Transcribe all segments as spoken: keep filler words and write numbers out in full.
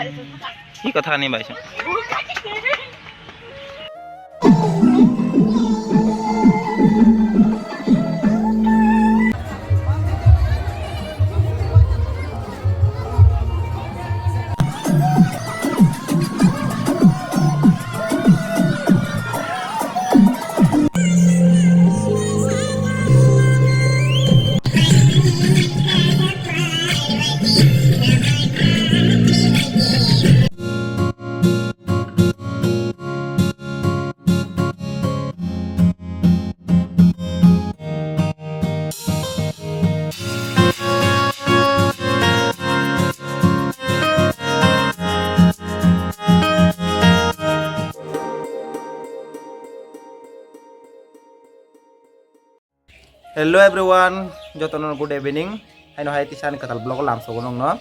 Hi kotha ni bai se. Hello everyone, jotono good evening. Haino hai tisa ani kwtal vlog o lamsogo nongno.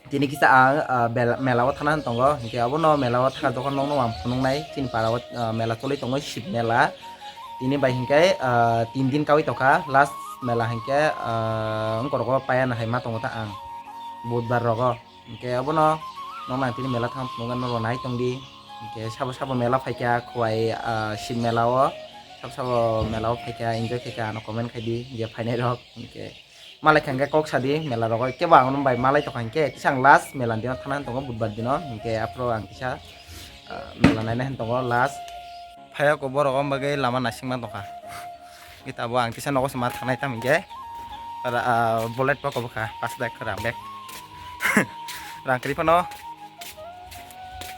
Tini kisa ang, ah, bel-, mela o thana tongo. Hinkhe abono mela o thana jokhon nongno ang phunuknai. Chini para o, ah, mela choli tongo Shib mela. Tini bai hinkhe, ah, tin din kawi tongkha. Last mela hinkhe, ah, wngkorogo paiya no hai ma tongo ta ang. Budbar rogo. Hinkhe abono nokna ang tini mela thang phunukgwi norok nai tongdi. Hinkhe sabo sabo mela phaikha Khowai, ah, Shib mela o. Sabo sabo mela o phaikha enjoy khaikha ano comment khaidi je phainai rok. Hinkhe malai kha hinkhe kok sadi mela rogo kebo ang bai malai tongkha hinkhe tisa ang last mela dino thana tongo budbar dino hinkhe aphuru ang kisa, ah, mela naina hin tongo last. Phaiya ko borok o bagwi lama naisingma tongkha. Gita bo ang kisa nogo se ma thangnai tam hinkhe ra-, ah, bullet bo kobokha pas dai khwra bag. Rang kwrwi phano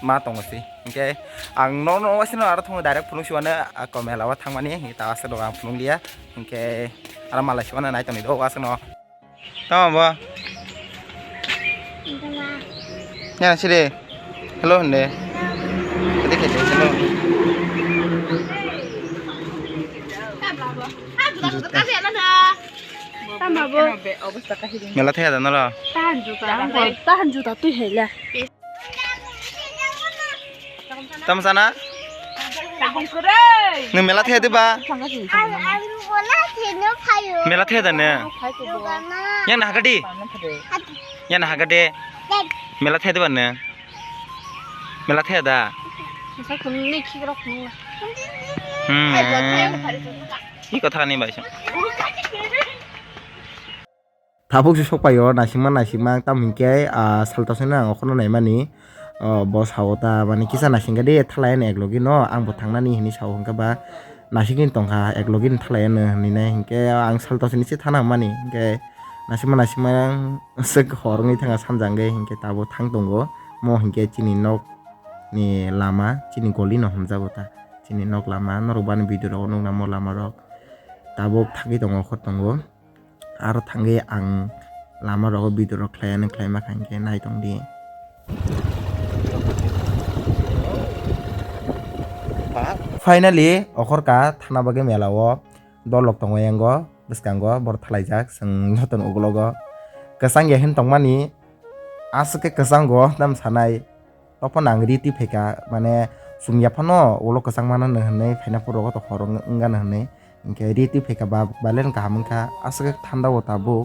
ma tongo se. Hinkhe ang no, no, waisano aro thongo direct phunuk siwano, ah, ko mela o thangmani. Hinkhe ta aswk rok ang phunuk liya. Hinkhe aro malai siwano nai tongni do aswk no. Tamo bo? Ya, sini. Hello, hende. Tadi kete, hello. Tamo bo? Mela thaya da noro? Tahan juta, tahan juta twi hela. Tamo sana? Nung mela thaya diba? Mela thaya da ne? Yang na hagadi? Yang na hagade? Mela thaya diba ne? Mela thaya da? Hmm. Hi kotha ni bai sa? Tabuk se sokpaio, naisingma naisingma, tamo hinkhe, ah, saltasano ang okhorno naimani, oh, bo sao ta, mani kisa naisingkha de, thalai ani eklogi no, ang bo thangnani hinwi sao hinkhe ba, naisingni tongkha, eklogi ni thalai ano hinwi nai hinkhe, ang saltasani se thana mani, hinkhe naisingma naisingma ang swk hor wngwi thangkha sanjak hwnkhe, hinkhe tabuk thang tongo, mo hinkhe chini nok ni lama, chini goli no hwnjago ta, chini nok lama, norok bani video rogo nukna mo lama rok, tabuk thangwi tongo, okhor tongo. Aro thangwi ang lama rogo video rok khlai ani khlai ma kha hinkhe nai tong di. Finally okhor ka thana bagwi mela o dol rok tongo yango bwskango borok thalaijak chwng jotono ugulogo kwchang ya hin tongmani aswk khe kwchango tam sanai. Tokphano ang ri twi phaikha, mane, chum ya phano ulo kwchang mano hinwi phaina phuru rogo to hor wng-, wngano hinwi. Hinkhe ri twi phaikha ba, belai no kaham wngkha. Aswk khe thanda o tabuk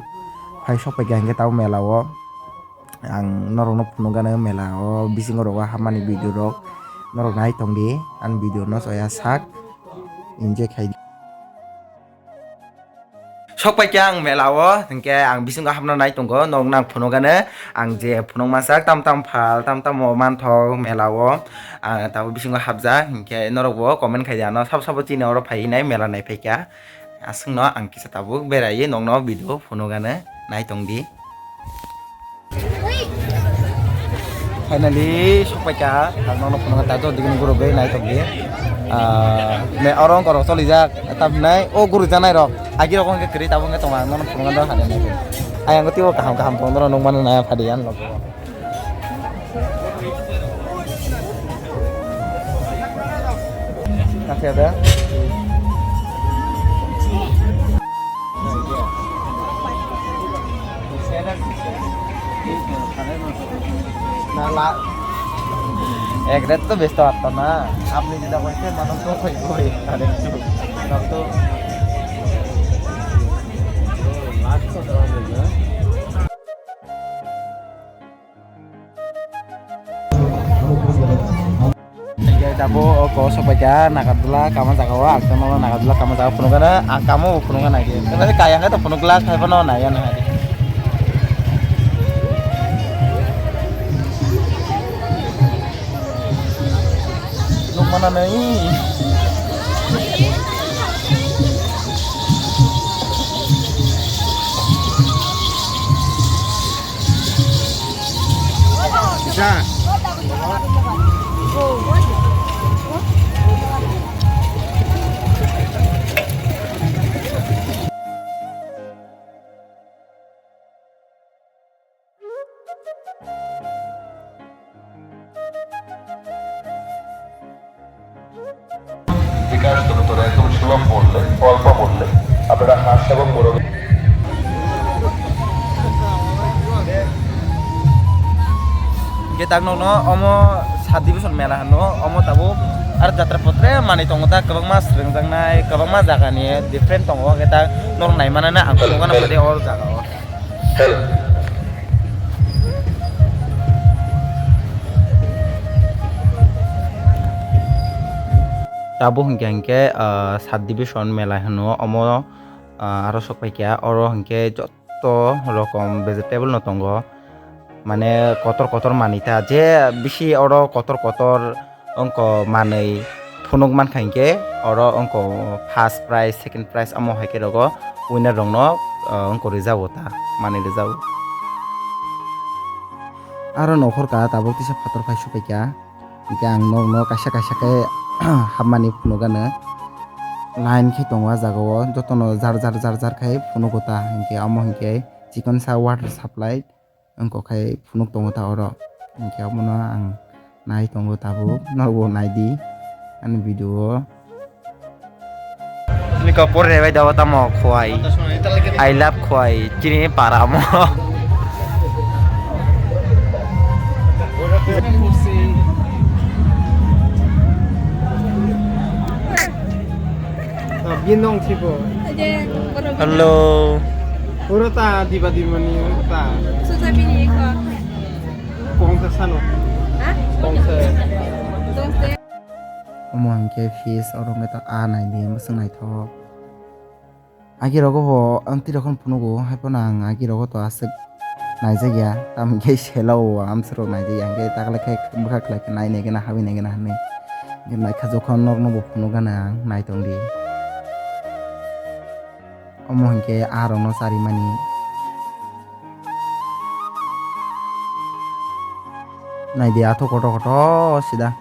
phai sok phaikha hinkhe tabuk mela o. Ang norokno phunukgano mela o bisingo rogo hapmani video rok. Norok nai tongdi, ani video no soya sak enjoy khai di. Sok pai khe ang mela o, hinkhe ang bisingo hapna nai tongo, nok nang phunukgano, ang je phunuk mansak, tam tam phal, tam tam o manthok mela o, ah, tabuk bisingo hapjak, hinkhe norok bo comment khai di ano, sabo sabo chini oro phai nai mela nai phaikha, aswkno ang kisa tabuk beraiwi nokno video phunukgano nai tongdi. Finally, sokpaikha, ang nono phunukha ta, jodi gini guru bai nai tongdi. Ah, me orong korok cholijak, tam nai, o guru janai rok, agi rok hwnkhe kwrwi, tabuk hwnkhe tongo, ang nono phunukha ta, hade nai. Ayang tibo kaham kaham tong, norok nukmano nai phadi, ang lok. Kasih ada. Nala. Ek ret to besto atto na. Apni jeda koise mano to koi koi. Are to. Last to. Tabuk o kok sokpaikha Nagarjula kama jagao, ang tongmani Nagarjula kama jagao phunukgana, ang kamo bo phunukgana khe. Tei kaya khe to phunukla, khai phano naiya nang. Nukmana nai. বিকাশ দপ্তর একদম সুলভ মূল্যে, অল্প মূল্যে আপনারা হাঁস এবং মুরগি Hingke tak nokno omo sub division mela hino, omo tabuk ar jatra potre manwi tongo ta, kwbangma swrwngjaknai, kwbangma jagani different tongo, hingke ta norok naimanana ang phunukgana phaidi o jagao. Hello. Tabuk hingke hingke, ah, sub division mela hino, omo, ah, aro sok paikha, oro hingke jotto rokom vegetable no tongo, mane kotor kotor manwi ta, je bisi oro kotor kotor wngkha manwi phunuk mankha hinkhe oro wngkha first prize, second prize, omo hai khe rogo winner rokno, ah, wngkha rijao ta, manwi rijao. Aro nokhorka tabuk tisa phator phai supaikha, hinkhe ang nokno kaisa kaisa khe hapmani phunukgano line khe tongo ah jagao, jotono jar jar jar jar khai phunugo ta, hinkhe omo hinkhe chikonsa water supply. Wngkok khai phunuk tongo ta oro. Hinkhe omono ang nai tongo tabuk. Norokbo naidi ani video o. Chini kok pore bai da tamo khwai. I love khwai. Chini para mo. Bini nong thibo. Hello. Pura ta diba diba ni ta. Susa bini ko. Kong sa sano. Ha? Kong sa. Omo hingke fish oro wngkhe ta a nai di, bwswk naithok. Agi rogo bo ang twi rokno phunugo, hai phano ang agi rogo to aswk naijak ya, tamo khe sela o amswk rok naijak ya, hingke takle khe bwkha khlai khe nai nai gana, habwi nai gana hinwi. Hingke naikha jokhon norokno bo phunukgana ang, nai tong di. Omo hingke a rokno charimani. Nai di, athok kotor kotor sida.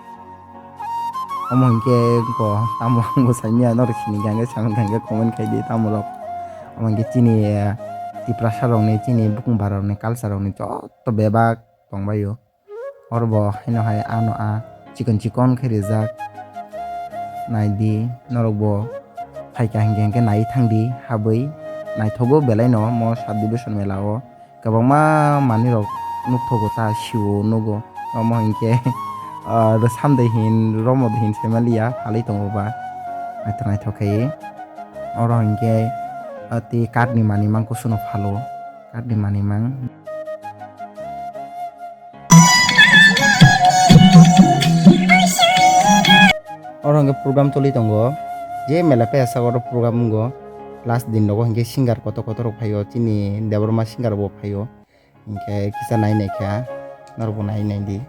Omo hinkhe wngkha tamo ang bo saimanya norok sini hwnkhe samung kha hinkhe comment khaidi tamo rok. Omo hinkhe chini, eh, Tiprasa rokni, chini bukung bara rokni culture rokni joto bebak tongbaio. Oro bo haino hai ano a chikon chikon khe rijak. Naidi norok bo phaikha hinkhe hinkhe nai thangdi habwi naithogo belaino omo sub division mela o. Kwbangma manwi rok nukthokgo ta sio nugo. Omo hinkhe, ah, rwsam de hin, romo de hin saimanliya, phalwi tongo ba. Naithok naithok khe. Oro hinkhe, ah, tei katni manwi mang kusuno phalo. Katni manwi mang. Oro hinkhe program tuli tongo. Je mela pesa oro program wngo. Last din rogo hinkhe singer kotor kotor rok phaio, chini Debbarma singer bo phaio. Hinkhe kisa nai nai kha, norokbo nai nai di.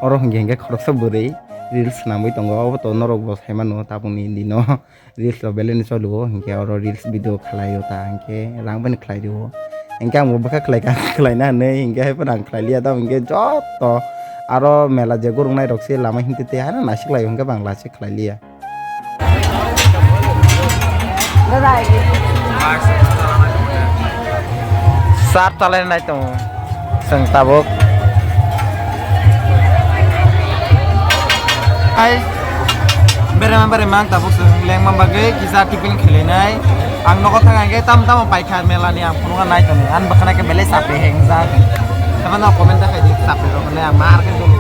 Oro hinkhe hinkhe khoroksa bwrwi reels swnamwi tongo, obo to norok bo saimano tabukni dino reels rok belai no choli o, hinkhe oro reels video khlai o ta, hinkhe rang bai no khlai rio, hinkhe ang bo bwkha khlai kha khlaina hinwi hinkhe hai phano ang khlai liya, tamo hinkhe joto aro mela je gurung nai rok se lama himtwi tei haino naisik lai o, hinkhe bo ang la se khlai liya. Sar talai nai tongo chwng tabuk. Ai. Berema berema ang tabuk se lengma bagwi kisa tiffin khailainai. Ang nogo thang hwnkhe tam tamo paikha mela ni ang phunukna nai tonwi. Ang bwkhana khe belai chapi hwngjak. Tamo no comment ta khai di chapi rok hwnwi ang mar khe tulu.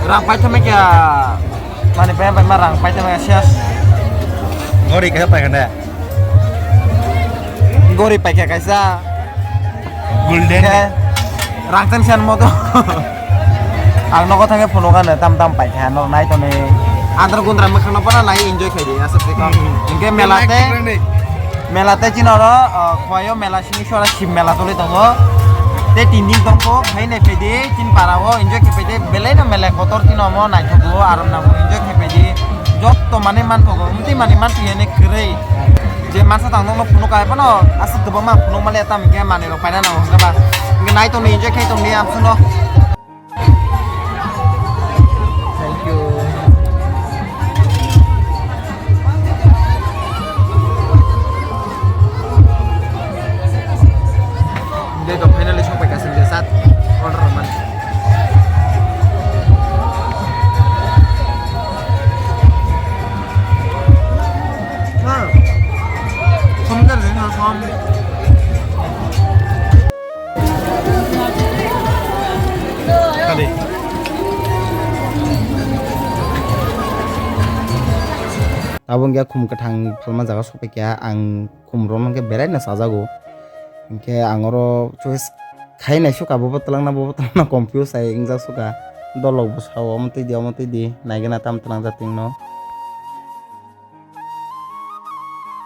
Rang paithama khe mani bai bai ma rang paithama khe ses. Gori khe paikha de. Gori paikha kaisa. Golden. Khe rangchak siyan moto. Ang nogo thangwi phunukgano tam tam paikha no nai tonwi. Andro gundra mwkhangno phano nai enjoy khaidi aswk se kok. Hmm. Hinkhe mela tei, mela tei chini oro, uh, Khowai o mela simi sora Shib mela choli tongo. Tei tin din tongkho, phainai phaidi, chini para o enjoy khe phaidi, belai no mela kotor chini omo naithogo, aro nabo enjoy khe phaidi. Jotto manwi manthogo, amtwi manwi mantwi hwnwi kwrwi. Je mansa tang nokno phunuk kai phano aswk kwbangma phunuk maliya tamo hinkhe manwi rok paina nango hwnkhe ba. Hinkhe nai tongdi enjoy khai tongdi amsukno. Thank you. Hinkhe to finally sokpai ka singkhe chat order rwmani. Abo wngya khum kwthang phalma jaga sokphaikha, ang khum romno khe belai no chajago. Hinkhe ang oro choice khai naisukha, bobo twlangna, bobo twlangna confuse hai wngjak sukha. Dolok bo sao, omo twi di, omo twi di, naigwna tam twlangjak tingno.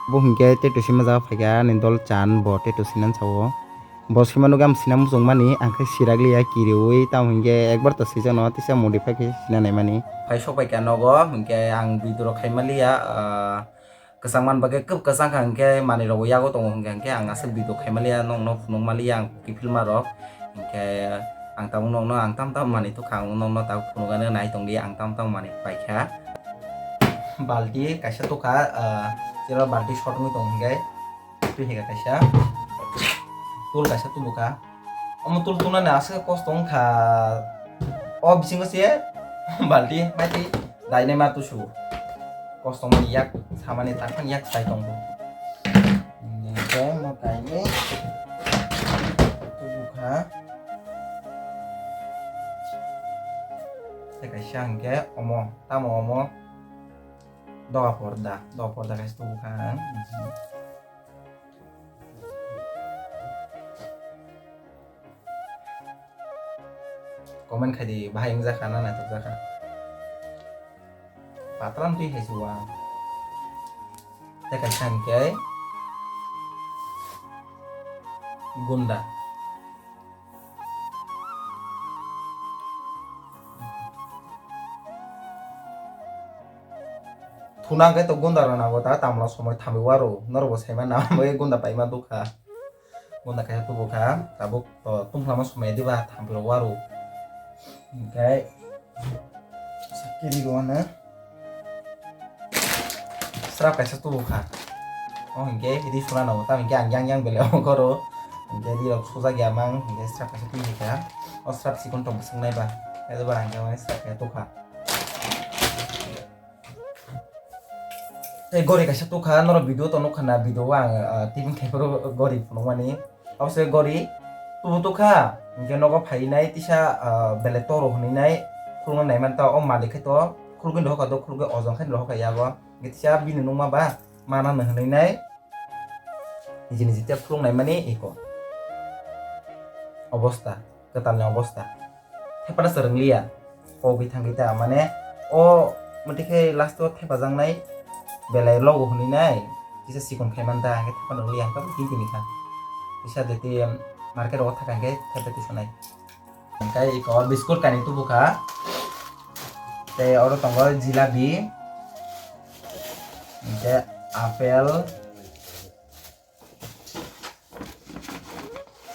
Bo hinkhe tattoo sima jaga phaikha, ani dol chan bo tattoo sinani sao. Bo sima nugwi ang sina muchungmani, ang khe sirakliya kiriui, tamo hinkhe ekbar to sijakno tisa modify khe sina naimani. Phai sokpaikha nogo, hinkhe ang video rok khaimaliya, ah, kwchang man bagwi kwb kwchang kha, hinkhe manwi rok bo yago tongo, hinkhe, hinkhe ang aswk video khaimaliya, nokno phunukmaliya ang kiphilma rok, hinkhe ang tabuk nokno ang tam tam manwi tukha, ang nokno tabuk phunukgani nai tongdi, ang tam tam manwi paikha. Balti kaisa tukha, ah, chwla balti short wngwi tong hinkhe. Twi hai kha kaisa. Tool kaisa tubu kha. Omo tool tubunani aswk kosto wng kha. O bisingo se balti mai twi dainai ma tusu. Kosto wngmani yak samani takhani yak sai tongo. Hinkhe omo kainwi tubu kha. Tei kaisa hinkhe omo, tamo omo doga porda, doga porda kaisa tubu kha ang. Comment khai di, bahai wngjakha na naithokjakha. Patram twi hai se uang. Tei kaisa hinkhe gunda. Thuna hwnkhe to gunda rok nango ta, tamla somoi thamwi waro, norok bo saimano, abo gunda paima dukha. Gunda kaisa tubu kha, tabuk to tungphla ma somoi diba thamwi rok waro. Hinkhe kiri rw ano. Srap kaisa tubu kha. O hinkhe ri suna nango, tamo hinkhe ang yang yang belai ongkhoro. Hinkhe ri rok sujak ya mang, hinkhe srap kaisa tubu kha. O srap sikon tong bwswk nai ba. Khe ba hinkhe mane srap kaisa tukha. Tei gori kaisa tukha, norok video to nukha na, video o ang, ah, tibing khe phuru gori phunukmani. Abo se gori tubu tukha, hinkhe nogo phainai tisa, ah, belai toro hwnwi nai khulukna nai manta, o malik khe to khulugwi dohor kha do, khulugwi ojong khe dohor kha yago, hinkhe tisa bini nukma ba mana no hwnwi nai niji niji tei khuluk nai mani eko obosta, kwtalni obosta. Thephano se rwngliya. Kogwi thangwi ta, mane, o, motwi khe last o thepajaknai belai logo hwnwi nai, kisa sikon khai man da, hwnkhe thephano rwliya, hwnkhe bo tini tini kha. Kisa de tei, em, market rogo thaka hwnkhe thepai twi sanai. Hwnkhe eko biscuit kainwi tubu kha. Tei oro tongo jilabi. Hwnkhe apple.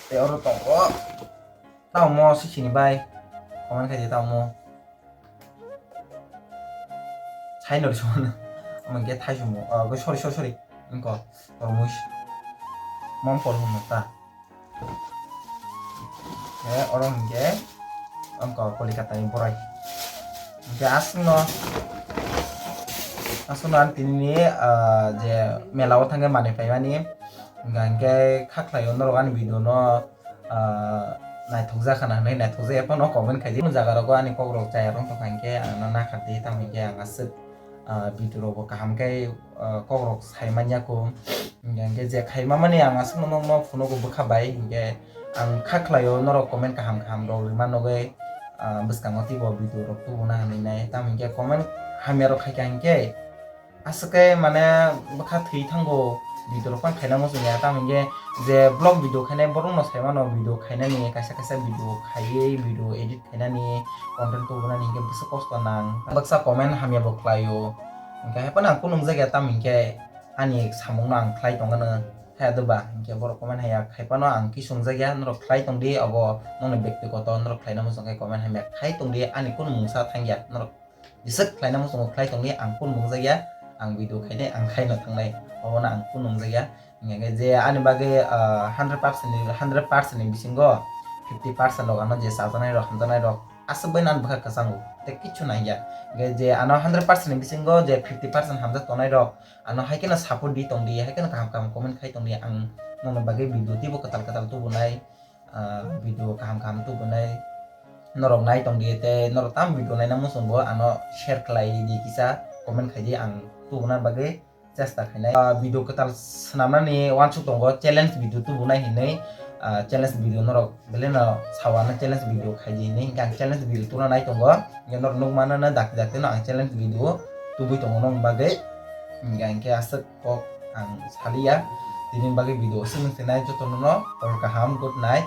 Tei oro tongo. Tamo sisini bai. Comment khai di tamo. Saino ri sona. Omo hwnkhe thaichung bo. Oh, sorry, sorry, sorry. Wngkha. Tormoj. Mom kol hwnmo ta. Khe oro hwnkhe. Wngkha Kolikatani borai. Hwnkhe aswkno. Aswkno ani tinini, ah, je mela o thangkhe manwi phaimani, hwnkha hinkhe kha khlaio norok ani video no, ah, naithokjak khana hinwi, naithokjak ya phano comment khaidi. Kunu jaga rogo ani kok rok chaya rwng tongkha hinkhe ang no nakhardi, tamo hinkhe ang aswk, ah, video rok bo kaham khe, ah, kok rok sai manya kho. Hwnkha hinkhe je khai mamani ang aswkno nokno phunugo bwkha bai, hinkhe ang kha khlaio norok comment kaham kaham rok rwma nugwi, ah, bwskango teibo video rok tubuna hinwi nai. Tamo hinkhe comment hamya rok khaikha hinkhe aswk khe mane bwkha thwi thango video rok phano khaina muchungya. Tamo hinkhe je vlog video khainai borokno sai mano video khainani, kaisa kaisa video khaiwi video edit khainani, content tubunani hinkhe bwswk kosto nang. Baksa comment hamya bo khlaio. Hinkhe hai phano ang kunu nungjakya, tamo hinkhe ani samungno ang khlai tongano. Haya doba, hinkhe borok comment haya khai phano ang khe sungjakya, norok khlai tongdi, obo nokni bektigoto, norok khlaina muchung khe comment hamya khai tongdi, ani kunu mungsa thangya, norok jeswk khlaina muchungo khlai tongdi, ang kunu mungjakya, ang video khainai, ang khaino thangnai, obono ang kunu mungjakya. Hinkhe je ani bagwi, ah, hundred percent ni, hundred percent ni bisingo fifty percent rok ano je chajaknai rok, hamjaknai rok, aswk bai nang bwkha kwchango, tei kichu nangya. Hinkhe je ano hundred percent ni bisingo je fifty percent hamjak tongnai rok, ano hai kheno support di tongdi, hai kheno kaham kaham comment khai tongdi, ang nokni bagwi video teibo kwtal kwtal tubunai, ah, video kaham kaham tubunai, norok nai tongdi, tei norok tamo video naina muchungo ano share khlai di kisa, comment khai di, ang tubuna bagwi chesta khainai. Ah, video kwtal swnamnani uansuk tongo, challenge video tubunai hinwi, ah, challenge video norok belai no sao ano challenge video khaidi hinwi, hinkhe ang challenge video tubuna nai tongo, hinkhe norok nukmano no dakti dakti no ang challenge video tubui tongo nokni bagwi. Hinkhe, hinkhe aswk kok ang saliya, tini bagwi video aswk nung sinai jotono no hor kaham, good night.